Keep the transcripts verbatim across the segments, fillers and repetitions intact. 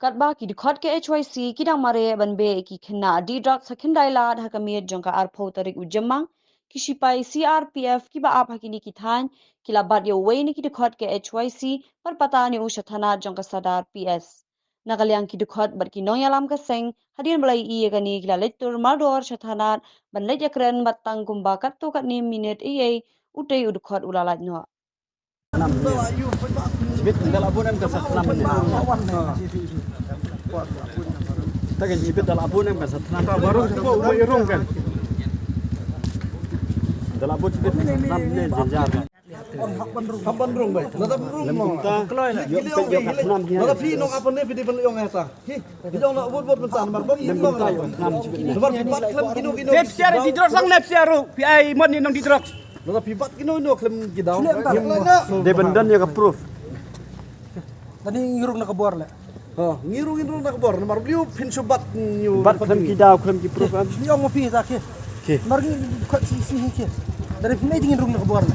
Katba ki dkhot ka H Y C ki dang mareh ban beh ïa ki khynnah dih drugs ha Khyndailad ha ka miet jong ka arphew tarik u Jymmang, ki shipai C R P F kiba ap ha kine ki thaiñ ki la bat ïa uwei na ki dkhot ka H Y C bad patan ïa u sha thanat jong ka Sadar P S. Na ka liang ki dkhot bad ki nongïalam ka seng, hadien ba la ïohi ïa kane, ki la leit tur mardor sha thanat ban leit ïakren bad tang kumba katto katne minit ei ei utei u dkhot u la lait noh. Jibit, da la bun em ka sa thnam ne. Ta kan jibit da la bun em ka sa thnam. Ta baru ko u mai rong kan. Da la bun jibit thnam ne jynjar. Hap ban rung bai. Lada ban rung mo. Lada phi nong apa ne phi di ban ong eta. Hi, hi jong na bot bot mynta namar bom yin bom. Namar phi bat khlem kino kino. Pep siar di drok sang nep siar ru. Phi ai mon ni nong di drok. Lada phi bat kino kino khlem ki daw. Dei ban don ïa ka proof. Tani ngi rung na ka bor le. Ha, ngi rung, ngi rung na ka bor namar bliu phin shu bat ngi. Bat khlem ki daw khlem ki proof am. Li ong ma phi ta ke. Ke. Mar ngi khot si si hi ke. Dari phi nai ding rung na ka bor le.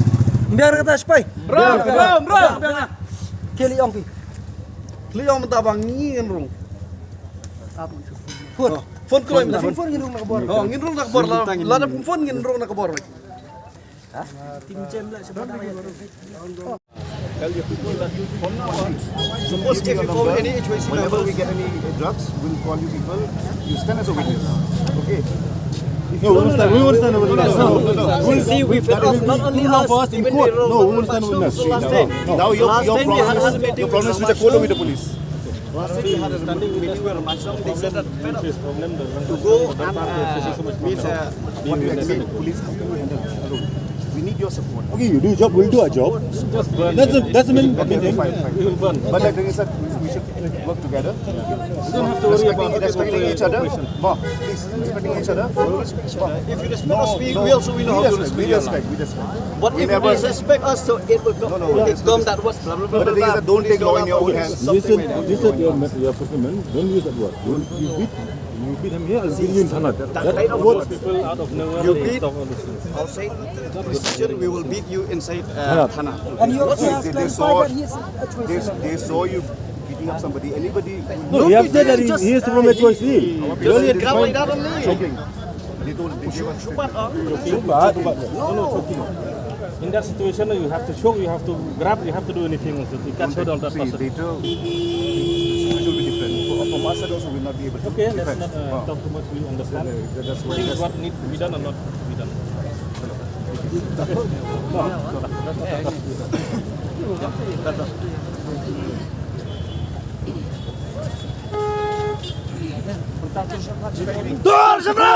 Mbiar kata sipai. Rung, rung, rung. Ke li ong phi. Li ong mynta ba ngi ngin rung. Phone. Phone kloi mynta. Phone, phone ngin rung na ka bor. Oh, ngin rung na ka bor la. La da phone ngin rung na ka bor. Team Jem la. Tell your people that from now on, suppose if you found any H Y C member, whenever we get any drugs, we'll call you people. You stand as a witness. Okay? If you No, we don't won't stand, we won't stand a witness. No, no, no. We'll see, we feel not only us, even the wrong. No, we won't stand a witness. Last time. No, no. Now your, your problems, your problems with the code with the police. Last time we had a standing meeting where Masham, they said that fed up to go and, uh, meet, uh, what do you expect? Police, how can we handle alone? We need your support. Okay, you do your job, we'll do our job. Just burn. That's a, that's a main thing. Okay, fine, fine. We will burn. But the thing is that we should work together. You don't have to worry about respecting each other. Ma, please, respecting each other. If you respect us, we, we also, we know how to respect you. No, no, we respect, we respect. But if you disrespect us, so it will come, it come that was blah, blah, blah, blah, blah. But the thing is that don't take law in your own hands. You said, you said your, your fisherman, don't use that word. You, you beat, you beat him here, I'll beat you in Thanad. That kind of words. People out of nowhere, they talk all these things. Outside the prison, we will beat you inside, uh, Thanad. And you also have clarified that he is a H Y C member. They, they saw you beating up somebody. Anybody? No, he has said that he, he is from H Y C. Just grab like that only. Choking. They told, they gave us. Choke, uh, choke. No, no, choking. In that situation, you have to choke, you have to grab, you have to do anything also to catch hold of that person. See, later, it will be different. For, from our side also, we'll not be able to defend. Okay, let's not, uh, talk too much, we understand. Yeah, yeah, that's why. Things what need to be done or not to be done. Dur Shabra!